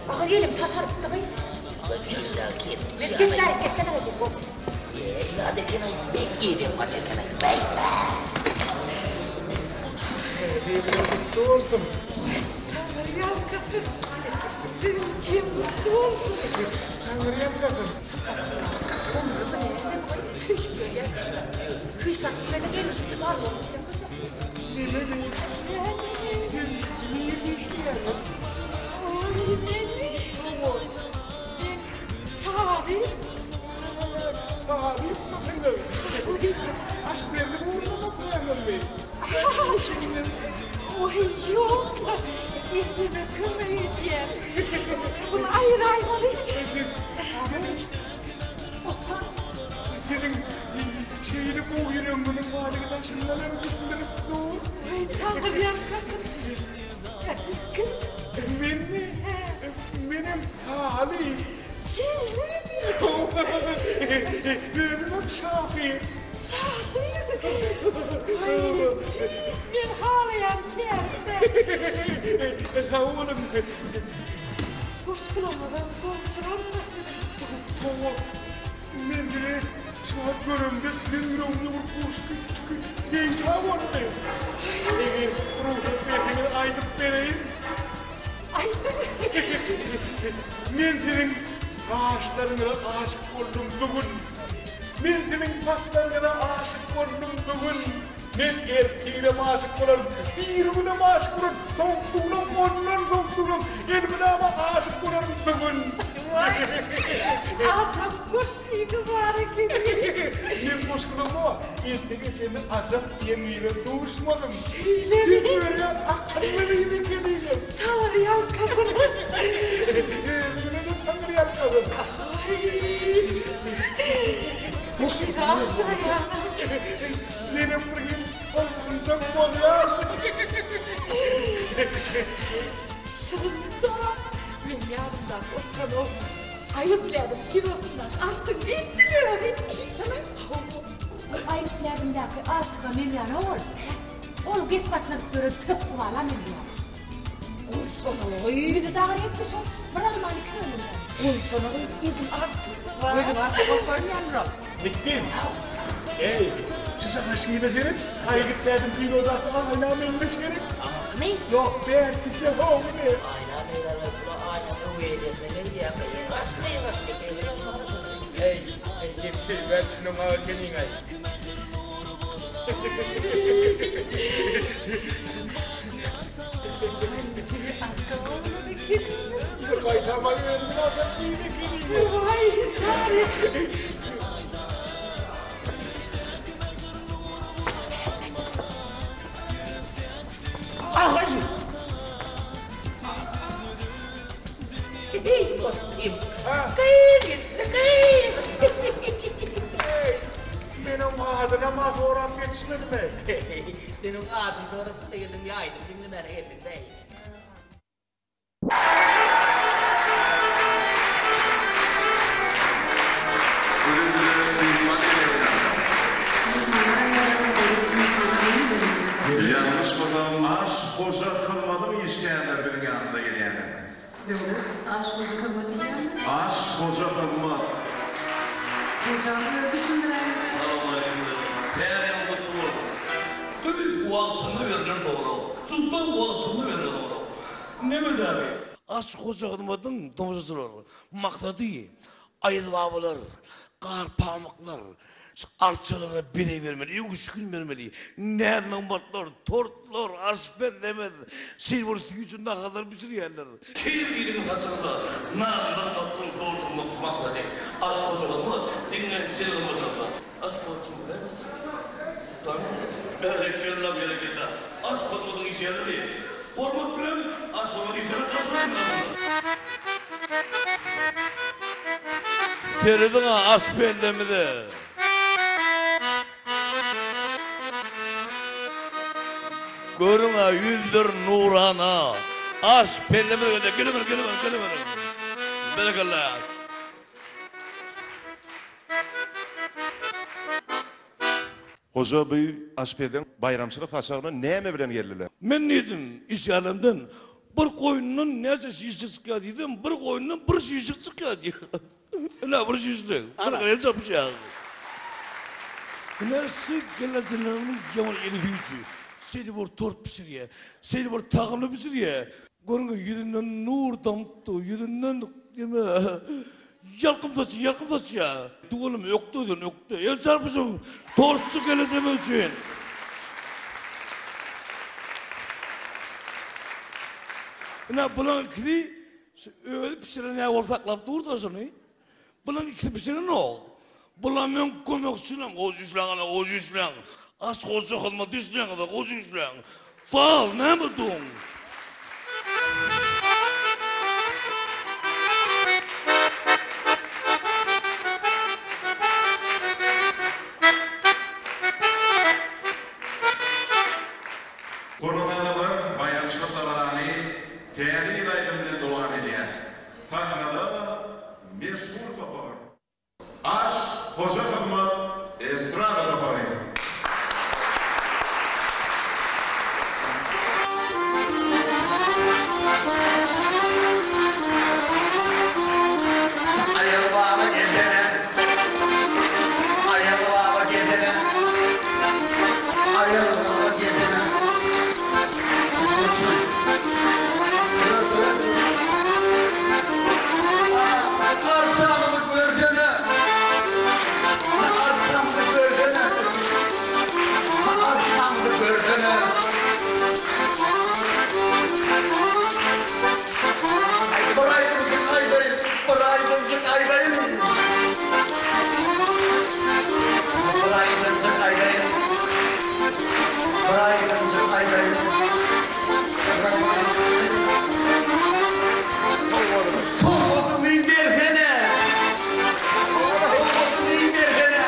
Agyr elim tasarypdy gyz. Men geç gaýyp geçsene diýip bol. Täze gutly bolsun. Taňry ýalkasyn. Siziňkem gutly bolsun. Taňry ýalkasyn. Siz nirde işleýärsiňiz? Oý, menmi? Men talyp. Talypmysyňyz? Aşpezlik ugrundan okaýaňyzmy? Oý, ýok. Ejeme kömek edýän. Muny aýyraýmaly. Siziň şeýle gowy ýüregiňiziň barlygy daşyndan hem düşündirip dur. Aý, Taňryýalkasyn. Siz kim? Menmi? Menem talyp. Şeýlemi? Özümem şahyr. Şahyr? Aý, tüýs men halaýan kärim-dä. Sag boluň. Goşgularyňyzam gowy. Hawa, men sizi şu wagt göremde meň ýüregimde bir goşgy peýda boldy. Eger rugsat berseňiz aýdyp bereýin. Aýdyň. Men siziň gaşlaryňyza aşyk boldum bu gün. Men siziň saçlaryňyza aşyk boldum bu gün. Men ertirem aşyk bolaryn, birigünem aşyk bolaryn, soňsuzam, ondan soňsuzam, elmydama aşyk bolaryn bu gün. Waý, ajap goşgyňyz bar ekeni. Men goşgulamok, ertege çenli ajap diýen gyza duşmadym. Şeýlemi? Siz örän akylly gyz ekeniňiz. Taňryýalkasyn. Özüňe-de taňryýalkasyn. Ajaýanam. Menem bir gün tolgunjak bolýan. Şirinjan, meň ýanymdaky oturan oglan Aýgytlädim kilosyndaky altyny diýipdiler. Hawa. Aýgytlädimdäki altyga men ýana ol. Ol gep gatnadyp ýören pökgi bala men ýa. Goýsana gyz. Bizi dagyr etdi şol. Bir almany iki bölünýär. Goýsana gyz, edil alty. Gözüň alty bolup görünýändir ol. Bitdim. Eý, şu şaşgyna seret, aýgytlädim kinodaky aýna meňzeş gerek. Aňyrkymy? Ýok, bärkije howuny. Aýna meňzeş, aýna öweý ejesine meňzeýär. Gyýgaç, gyýgaç diýip. Eý, eý, gep söýmän şunuň ekeniň-aý. Bir gaýtama özüňi ajap diýip ekeniň. Waý, taryh. Agaý! Eý, dostum. Gyz gitdi, gyz. Eý, men oň adynam-a sorap ýetişmedim-eý. Sen oň adyny sorap geldiň, ýaýdym diňlemäne geldiň-däý. Ýalňyşmasam, Aş hoja hyzmadyň işgärleri biziň ýanymyza gelýärler. Döwlet, Aş hoja hyzmat diýýäňmi? Aş hoja hyzmat. Hojam özi düşündiräýmeli. Salowmaleýkim Täze ýylyň gutly bolsun. Tüýs wagtynda berlen sorag. Juda wagtynda berlen sorag. Neme däbi? Aş hoja hyzmadyň tomaşaçylar maksady Aýazbabalar, gar pamyklar, şu arçalara bezeg bermeli, öwüşgin bermeli, näz-nygmatlar, tortlar, aşpezlemez, şeýle bir süýji naharlar bişirýärler. Her biriniň saçagyna naz-nygmatdan doldurmak maksady aş hojalygyna diňe siziň hyzmatyňyzda. Aş goçuň bilen Berekella, berekella. Aş hyzmatyň işgärleri hormat bilen aş hyzmatyň işgärleri Serediň-ä aş pellemize. Görüň-ä ýüzler nurana. Aş pellemize gelýär. Geliberiň, geliberiň, geliberiň. Berekella. Hoja bu aşpeziň baýramçylyk saçagyna näme bilen geldiler? Men diýdim, işgärlerimden. Bir goýundan näçe şişe çykýar diýsem, bir goýundan bir şişe çykýar diýýär. Ine bir şişe. Bir el çarpyşýar. Ine şu gelnejelerimiň ýaman eli süýji. Şeýle bir tort bişirýär. Şeýle bir tagamly bişirýär. Görüň ýüzünden nur damyp dur, ýüzünden neme ýalkym saçýar, ýalkym saçýar. Tüweleme ökde sen ökde. El çarpyşyň tortçy gelejemiz üçin. Ine bulaň ikisi şu özi pişiren ýaly bolup saklap dur-da şuny. Bulaň ikisi pişirenok. Bular meň kömekçilerim. Gowy işläň ana, gowy işläň. Aş goja hyzmat işläňiz, gowy işläň. Sag, näme duň? Hormatly adamlar, baýramçylyk dabarany Täze ýyl aýdymy bilen dowam edýäs. Sahnada meşhur topar. Aş hoja hyzmat estrada topary. Aýaz baba gelsene. Aýaz baba gelsene. Aýaz baba gelsene. Arşamyzy görsene. Arşamyzy görsene. Arşamyzy görsene. Bir aýdymjyk aýdaýyn, bir aýdymjyk aýdaýyn. Bir aýdymjyk aýdaýyn. Bir aýdymjyk aýdaýyn. Sowgadymy bersene. Sowgadymy bersene.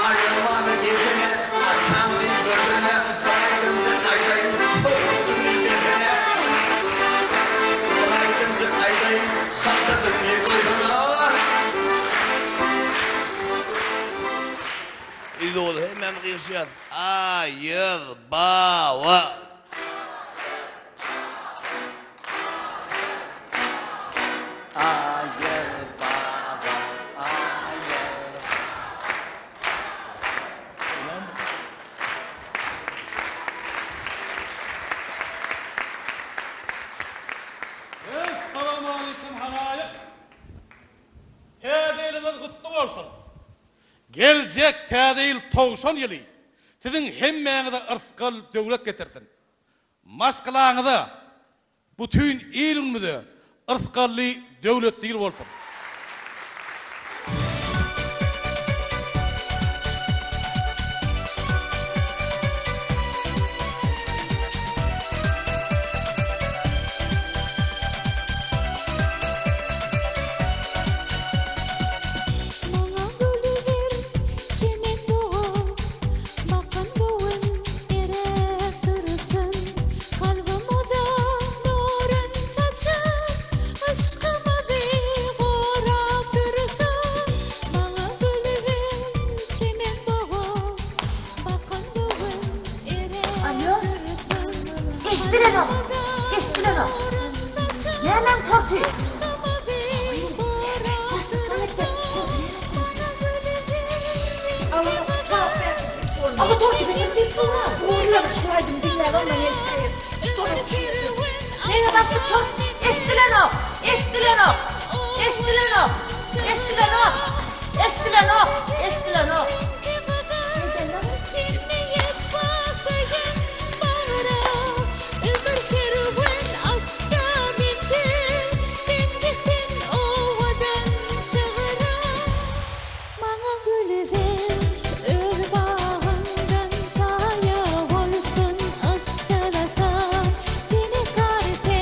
Aýalmana gelsene, arşamyny görsene, bir aýdymjyk aýdaýyn, sowgadymy bersene. Bir aýdymjyk aýdaýyn, haltajygyny goýsana. Yz ogul hemmämiz gygyryşýas. Aýyz baba. Aýyz baba, aýyz. Essalawmaleýkim halaýyk! Täze ýylyňyz gutly bolsun! Geljek Täze ýyl towşan ýyly siziň hemmäňize yrsgal döwlet getirsin! Maşgalaňyza, bütin il-günümize yrsgally, döwletli ýyl bolsun! Maňa gülüber çemen dogan, Bakan göwün eräp dursun. Kalbymyza nurun saçyp, Yşkymyzy gorap dursun. Maňa gülüber çemen dogan, Bakan göwün eräp dursun. Eşdilenok, eşdilenok. Nämäň torty? Eşdilenok, eşdilenok, eşdilenok, eşdilenok, eşdilenok, eşdilenok. Ömür kerwen açda menzil, Meňze sen owadan şygyra. Maňa gül ber, öz bagyňdan saýa bolsun yssalasam, Seni karte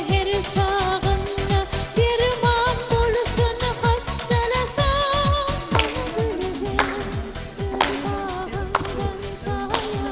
her çagynda derman bolsun hassalasam. Maňa gül ber, öz bagyňdan saýa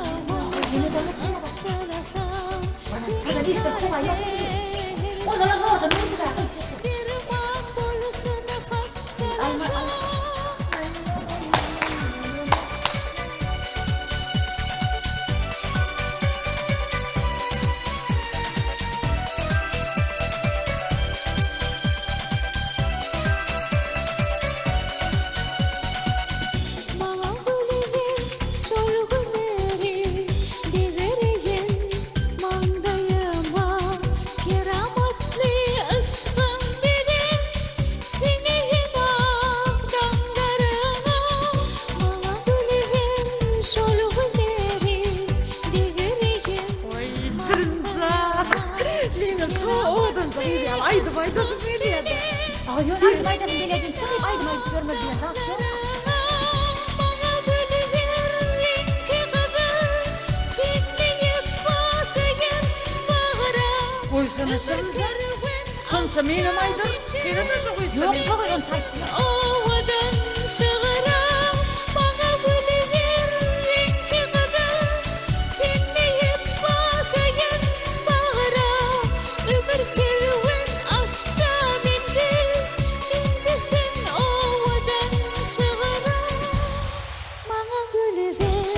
Menem şo owadan gyz ýaly aýdym aýdasym gelýär-de. Aga ýöne aýdym aýdasym gelýär diýip çykyp aýdym aýdyp ýörmeli diýen zat ýok. Maňa gül ber reňki gyzyl, Sen diýip basaýyn bagra. Goýsana şonça. Şonça menem aýdaryn. Senem şo goýsana. Ýok, ýok, onça aýtma. Owadan şygyram, maňa gül ber reňki gyzyl, Sen diýip basaýyn bagra. Ömür kerwen aşsa menzil, Indi sen owadan şygyram. Maňa gül ber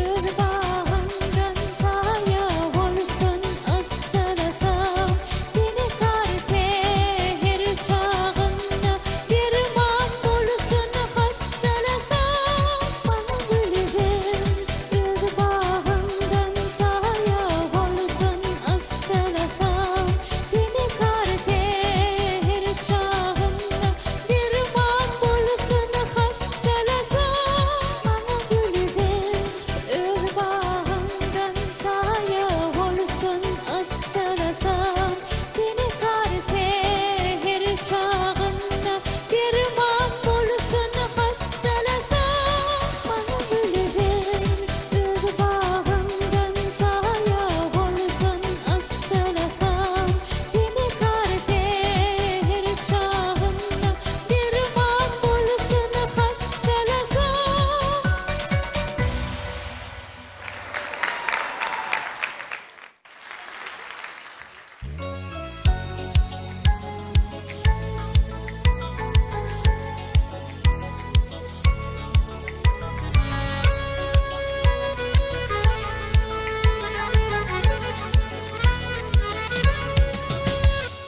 öz bagyňdan saýa bolsun yssalasam Tenekar säher çagynda derman bolsun hassalasam Maňa gül ber öz bagyňdan saýa bolsun yssalasam Tenekar säher çagynda Derman bolsun hassalasam Maňa gül ber öz bagyňdan Saýa bolsun yssalasam Tenekar säher çagynda Derman bolsun hassalasam Maňa gül ber öz bagyňdan Saýa bolsun yssalasam Tenekar säher çagynda Derman bolsun hassalasam.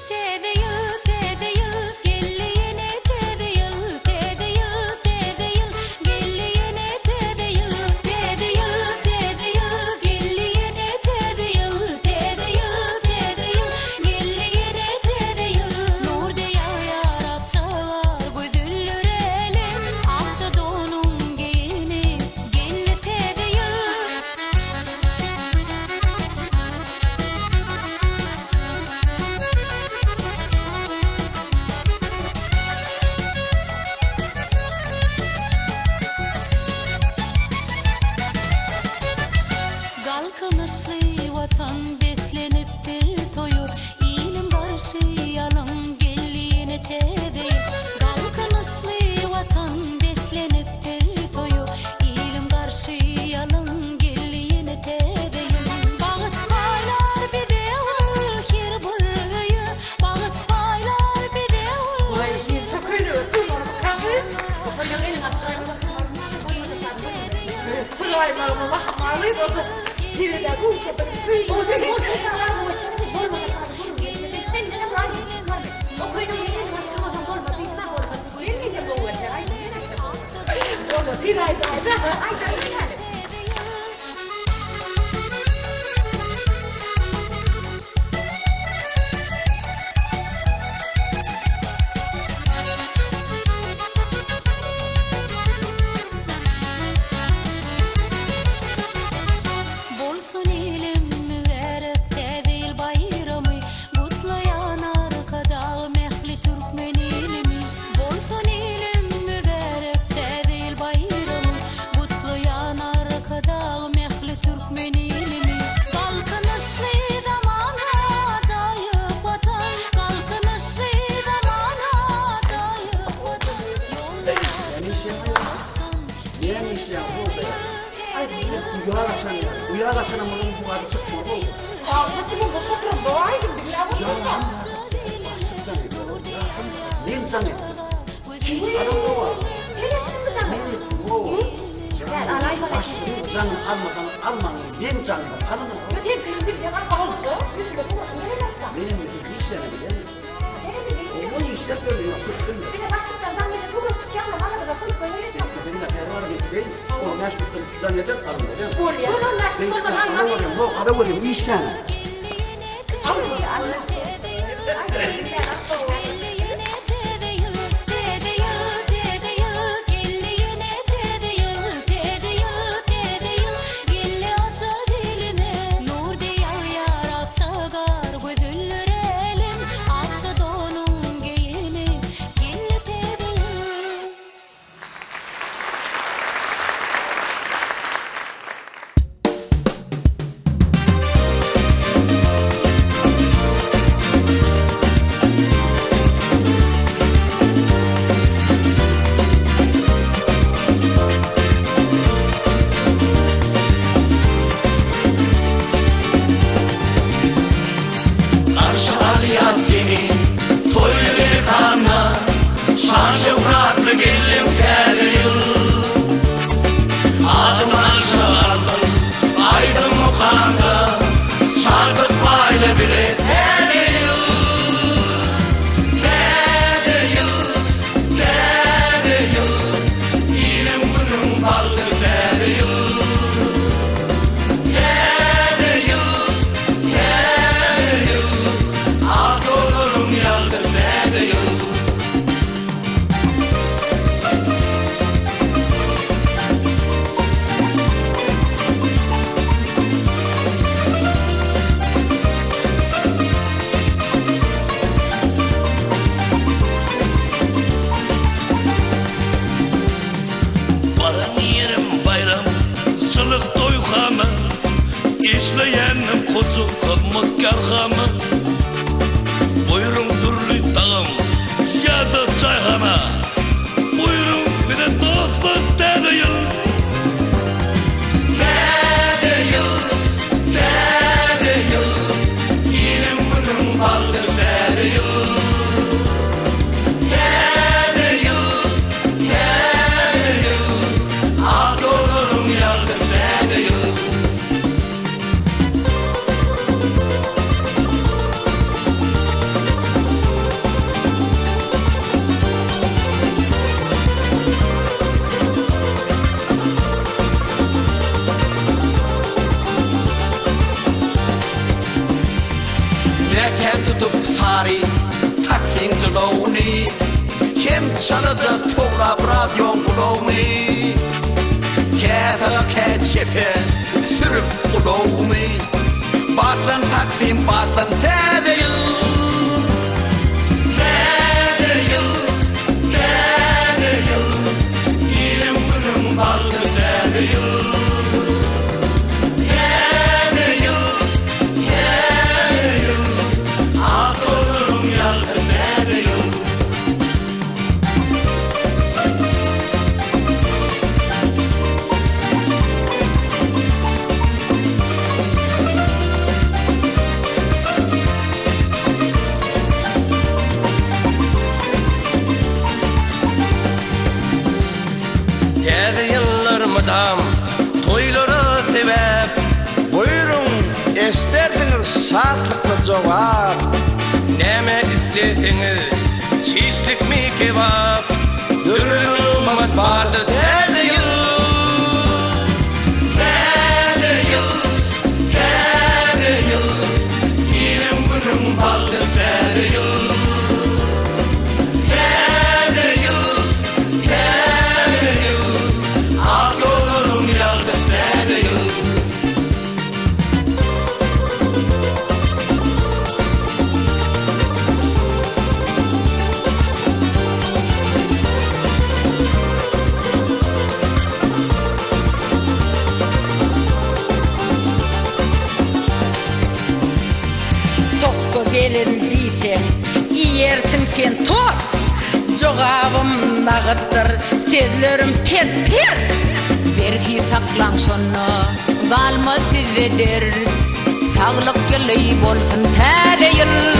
Täze ýyl, täze ýyl, geldi ýene täze ýyl, Täze ýyl, täze ýyl, geldi ýene täze ýyl, Täze ýyl, täze ýyl, geldi ýene täze ýyl, Täze ýyl, täze ýyl, geldi ýene täze ýyl. Nur deý ýagýar akja gar, gözeller älem, Akja donun geýnip, geldi täze ýyl. Galkynyşly Watan beslenipdir toýa, Ilim garşy alyň geldi ýene täze ýyl. Galkynyşly Watan beslenipdir toýa, Ilim garşy alyň geldi ýene täze ýyl. Bagt paýlar bize ol her bir öýe, Bagt paýlar bize ol. Waý, şinçe köýnege sygmarmykaň-y? Bu köýnegi eliňe alyp duraýmasaň Sygaýmagymam ahmal edi, o-da Bolsun ilim mübärek Täze ýyl baýramy, Gutlaýan Arkadagym ähli türkmen ilimi. Bolsun ilim mübärek Täze ýyl baýramy, Gutlaýan Arkadagym ähli türkmen ilimi. Galkynyşly zamana ajaýyp Watan, Galkynyşly zamana ajaýyp Watan, Näme işleýäň bolsa ýa? Uýa gaçan ýaly. Uýa gaçanam munuň bu ady çykmaz boldy. Satymy boşadyram dowaýdym diňläp oturma. Men jaň etdim. Hiç adam ýok. Sen etdiňmi jaňy? Men etdim. Hawa. Başlygyň jaňyny almasaňyz almaň. Meň jaňymy alyň. Ýok sen kim bilýän alja. Ýüzüme durasyň gelenok. Menem özüm hiç näme bilemok. Oba işläp ýörün, ýok, köp bilmedim. Bize başlykdan jaň gelse turup çykýaňda maňa-da goýup goýberýäň. Bizde täze bar diýip, on bäş minutdan jaň eder, alym bolýar. Bolýar. Ýok, on bäş minut bolmaz, alma. Ýok, ala görýän, iş kän. kärhana. Buýruň dürli tagam ýa-da çaýhana. Buýruň bize dostlar Täze ýyl! Täze ýyl, Täze ýyl, iliň-günüň bagty Täze ýyl. Täze ýyl, Täze ýyl, ak ýollaryň ýagty Täze ýyl. Mäkäm tutup sary taksiň jylawuny, Hem çalaja towlap radioň gulagyny, Kä saga kä çepe sürüp ulagymy, Batlan taksim batlan täze ýyl! Täze ýyl, täze ýyl, iliň-günüň bagty täze ýyl. Täze ýyl, täze ýyl, ak ýollaryň ýagty täze ýyl. Täze ýyllar mydam toýlara sebäp. Buýruň, eşdersiňiz şatlykly jogap. Näme isleseňiz, şişlikmi, kebap. Dürli nygmat bardyr Täze ýyl. Täze ýyl, täze ýyl, iliň-günüň bagty Täze ýyl. Täze ýyl, täze ýyl, ak ýollaryň ýagty Täze ýyl. Tokga gelin diýseň, iýersiň sen tort. Jogabym nagytdyr, sözlerim pert-pert. Berhiz saklaň şonda, galmaz sizde dert. Saglyk ýyly bolsun Täze ýyl!